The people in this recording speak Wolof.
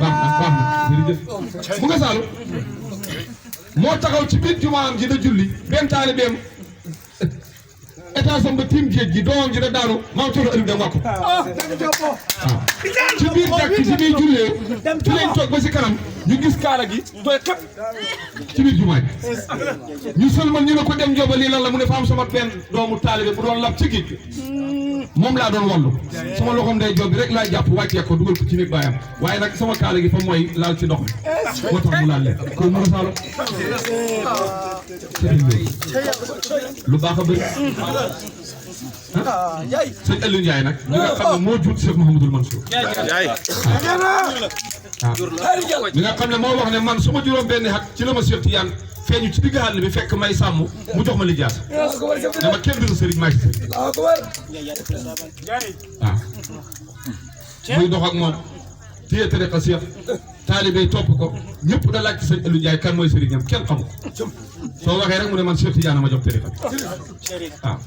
jërëjëf mu nga saalu moo taxaw ci biir jumaam ji da julli benn taalibeem état sam ba tiim géej gi doomam ji da daanu maam Thierno Aliou dem wàkku ci biir jàkk ci biir jullee ci lañ toog ba si kanam ñu gis kaala gi tooy xëpp ci biir jumaa ji ñu sëlmal ñu ne ko dem njoba lii lan la mu ne fa am sama benn doomu taalibe bu doon lab ci géej gi moom laa doon wallu sama loxoom day job bi rek laa jàpp wàccee ko dugal ko ci nit baayam waaye nag sama kaala gi fa mooy laal ci ndox mi moo tax mu laal leen kon mu saalo lu baax a bëri sëñ Aliou Ndiaye nag mi nga xam ne moo jur Cheikh Mouhamadoul Mansour mi nga xam ne moo wax ne man su ma juróom benn at ci la ma Cheikh Tidiane feeñu ci digg àll bi fekk may sàmm mu jox ma lijaas dama kenn du sëriñ maa ci sëriñ waaw muy dox ak moom téye tariqa Cheikh taalibe topp ko ñëpp da laaj ci sëñ Aliou Ndiaye kan mooy sëriñam kenn xamu ko soo waxee rek mu ne man Cheikh Tidiane ma jox tariqa waaw